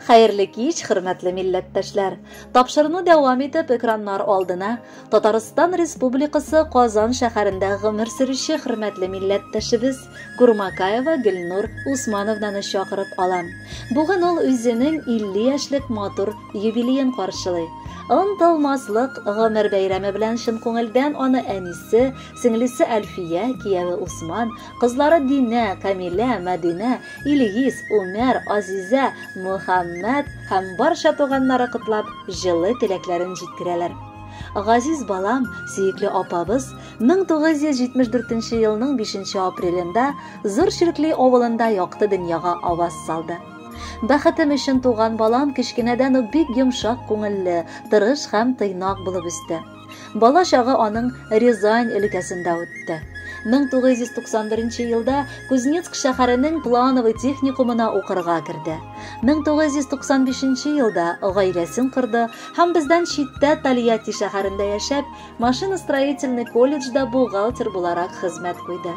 Хәерле кич, хөрмәтле милләттәшләр! Тапшыруны дәвам итеп, экраннар алдына Татарстан Республикасы Казан шәһәрендә гомер сөрүче хөрмәтле милләттәшебез Курмакаева Гөлнур Усмановнаны чакырып алам. Бүген ул үзенең 50 яшьлек матур юбилеен каршылый. Онытылмаслык гомер бәйрәме белән чын күңелдән аны әнисе, сеңлесе Әлфия, кияве Усман, кызлары Динә, Камилә, Мәдинә, Илгиз, Умәр, Азизә, Мөхәммәд һәм барча туганнары котлап, җылы теләкләрен җиткерәләр. Газиз балам, сөекле апабыз 1974 елның 5 апрелендә Зур Чиркли авылында якты дөньяга аваз салды. Бәхетем өчен туган балам кечкенәдән үк бик йомшак күңелле, тырыш һәм тыйнак булып үсте. Бала чагы аның Рязань өлкәсендә үтте. 1991 елда Кузнецк шәһәренең плановый техникумына укырга керде. 1995 елда гаиләсен корды һәм бездән читтә Тольятти шәһәрендә яшәп, машиностроительный колледжда бухгалтер буларак хезмәт куйды.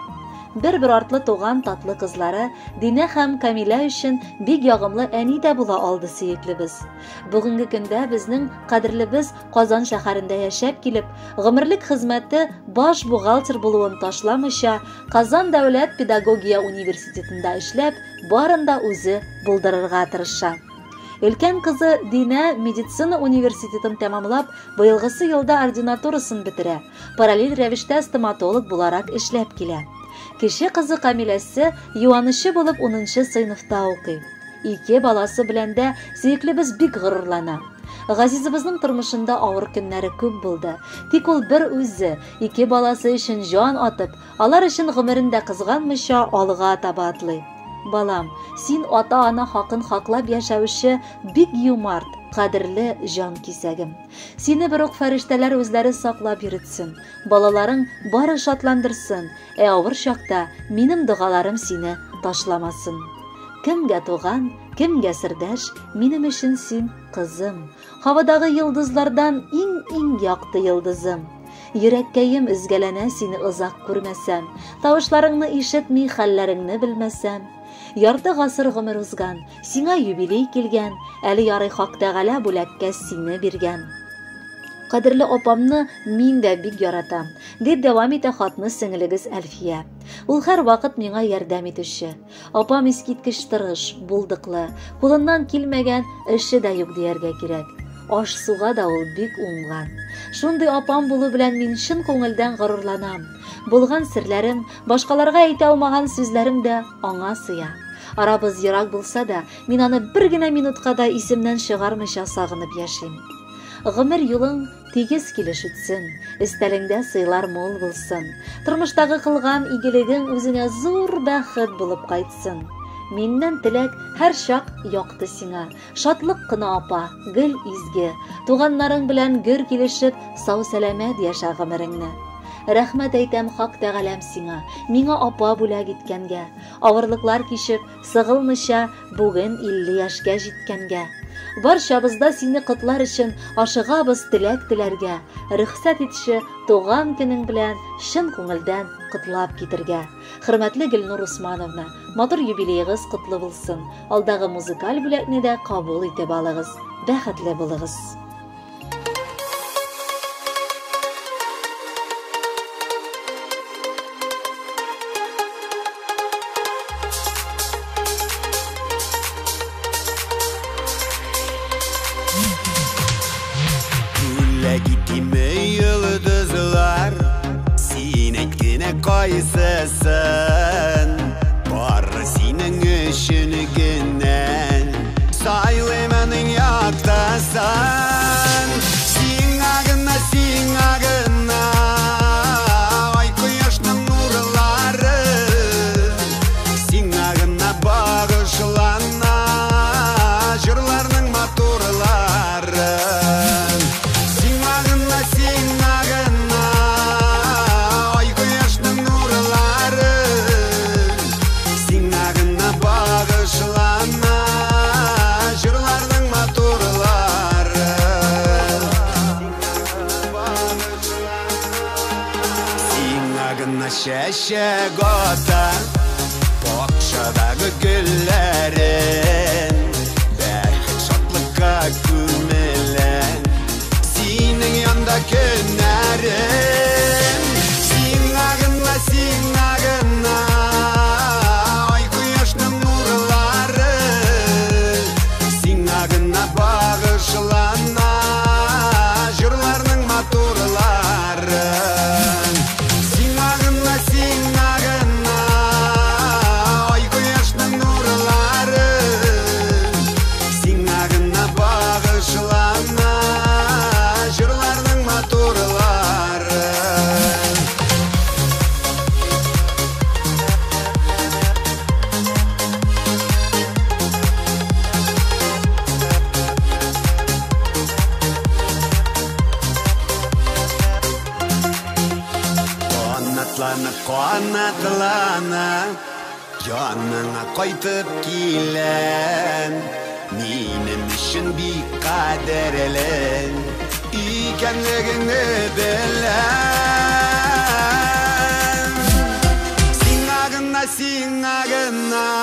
Бер-бер артлы туган татлы кызлары Динә һәм Камилә өчен бик ягымлы әни дә була алды сөеклебез. Бүгенге көндә безнең кадерлебез Казан шәһәрендә яшәп килеп, гомерлек хезмәте баш бухгалтер булуын ташламыйча, Казан дәүләт педагогия университетында эшләп, барын да үзе булдырырга тырыша. Өлкән кызы Динә медицина университетын тәмамлап, быелгысы елда ординатурасын бетерә, параллель рәвештә стоматолог буларак эшләп килә. Кече кызы Камиләсе юанычы булып 10 сыйныфта укый. Ике баласы белән дә сөеклебез бик горурлана. Газизыбызның тормышында авыр көннәре күп булды. Тик ул бер үзе, ике баласы өчен җан атып, алар өчен гомерен дә кызганмыйча алга таба атлый. Балам, син ата-ана хакын хаклап яшәүче бик юмарт, кадерле җан кисәгем. Сине бер үк фәрештәләр үзләре саклап йөртсен, балаларың бары шатландырсын, ә авыр чакта минем догаларым сине ташламасын. Кемгә туган, кемгә сердәш, минем өчен син кызым. Һавадагы йолдызлардан иң-иң якты йолдызым. Йөрәккәем өзгәләнә сине озак күрмәсәм, тавышларыңны ишетми, хәлләреңне белмәсәм. Ярты гасыр гомер узган, сиңа юбилей килгән, әле ярый Хак Тәгалә бүләккә сине биргән. Кадерле апамны мин дә бик яратам, дип дәвам итә хатны сеңелегез Әлфия. Ул һәрвакыт миңа ярдәм итүче. Апам искиткеч тырыш, булдыклы, кулыннан килмәгән эше дә юк дияргә кирәк. Аш-суга да ул бик уңган. Шундый апам булу белән мин чын күңелдән горурланам. Булган серләрем, башкаларга әйтә алмаган сүзләрем дә аңа сыя. Арабыз ерак булса да, мин аны бер генә минутка да исемнән чыгармыйча сагынып яшим. Гомер юлың тигез килеш үтсен, өстәлеңдә сыйлар мул булсын. Тормыштагы кылган игелегең үзеңә зур бәхет булып кайтсын. Миннән теләк һәр чак якты сиңа. Шатлык кына апа, гел изге. Туганнарың белән гөр килешеп, сау-сәламәт яшә гомереңне. Рәхмәт әйтәм Хак Тәгаләм сиңа, миңа апа бүләк иткәнгә. Авырлыклар кичеп, сыгылмыйча, бүген 50 яшькә җиткәнгә. Барчабызда сине котлар өчен ашыгабыз теләк теләргә. Рөхсәт итче туган көнең белән чын күңелдән котлап китергә. Хөрмәтле Гөлнур Усмановна, матур юбилеегыз котлы булсын. Алдагы музыкаль бүләкне дә кабул итеп алыгыз. Бәхетле булыгыз. Кайсысын бары синең өчен генә сайлыймын иң яктысын. Сиңа гына, сиңа гына ай кояшның нурлары, сиңа гына багышлана җырларның матурлары. Сиңа гына, сиңа гына ай кояшның нурлары, сиңа гына багышлана җырларның матурлары. Сиңа гына чәчәк ата бакчадагы гөлләрен, бәхет Канатланып яныңа кайтып киләм. Минем өчен бик кадерле икәнлегеңне беләм. Сиңа гына, сиңа гына.